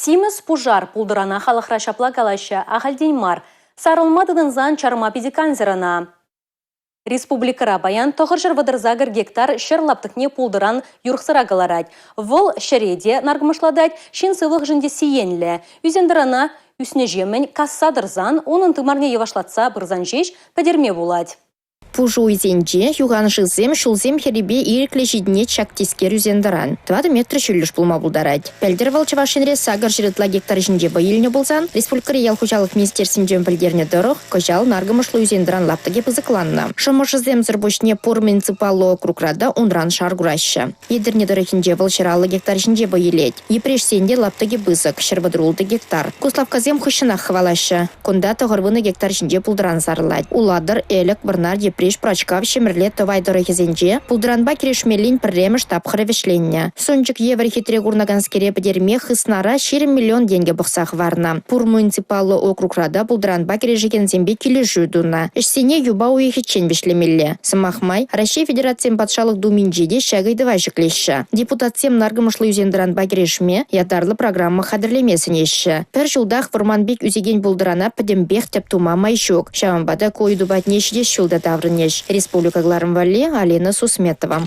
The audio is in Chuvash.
Симӗс пушар пултӑрана халӑхра ҫапла калаҫҫӗ, ахальтен мар. Сарӑлма тытӑнсан чарма питӗ кансӗр ӑна. Республикӑра паян 938 гектар ҫӗр лаптӑкне пултӑран юрӑхсӑра кӑларать. Вӑл ҫӗре те наркӑмӑшлатать, ҫын сывлӑхӗшӗн те сиенлӗ. Ӳсен-тӑрана ӳснӗҫемӗн касса тӑрсан, унӑн тымарне йӑвашлатса пырсан ҫеҫ пӗтерме пулать. Пуш уйсенче юхан шывсем ҫулсем хӗррипе ирӗклӗ ҫитӗнет ҫак тискер ӳсен-тӑран. 4 метр ҫӳллӗш пулма пултарать. Пӗлтӗр вӑл Чӑваш Енре 800 ытла гектар ҫинче вӑй илнӗ пулсан, республикӑри ял хуҫалӑх министерствинчен пӗлтернӗ тӑрӑх, кӑҫал наркӑмӑшлӑ ӳсен-тӑран лаптӑкӗ пысӑкланнӑ. Шӑмӑршӑсемсӗр пуҫне пур муниципаллӑ округра та унран шар кураҫҫӗ. Етӗрне тӑрӑхӗнче вӑл 150 гектар ҫинче вӑй илет. Йӗпреҫсен те лаптӑкӗ пысӑк, 136 гектар. Куславккасем хыҫҫӑнах хӑвалаҫҫӗ. Кунта 90 гектар ҫинче пултӑран сарӑлать. Улатӑр, Элӗк, Вӑрнар, Йӗпреҫ, Пӑрачкав, Ҫӗмӗрле, Тӑвай тӑрӑхӗсенче пултӑранпа кӗрешмеллин пӗрремӗш тапхӑрӗ вӗҫленнӗ. Сӑнчӑк евӗр хитре курӑнаканскере пӗтерме хыснара 20 миллион тенкӗ пӑхса хӑварнӑ. Пур муниципаллӑ округра та пултӑранпа кӗрешекенсемпе килӗшӳ тунӑ. Ӗҫсене юпа уйӑхӗччен вӗҫлемелле. Сӑмах май, Раҫҫей Федерацийӗн Патшалӑх Думинче те ҫак ыйтӑва ҫӗклеҫҫӗ. Депутатсем наркӑмӑшлӑ ӳсен-тӑранпа кӗрешме ятарлӑ программа хатӗрлеме сӗнеҫҫӗ. Пӗр ҫултах вӑрман пек ӳсекен пултӑрана пӗтӗмпех тӗп тума май ҫук. Ҫавӑнпа та ку ыйту патне ҫитес ҫул та таврӑнӗҫ. Республика кӑларӑм валли Алина Сусметова.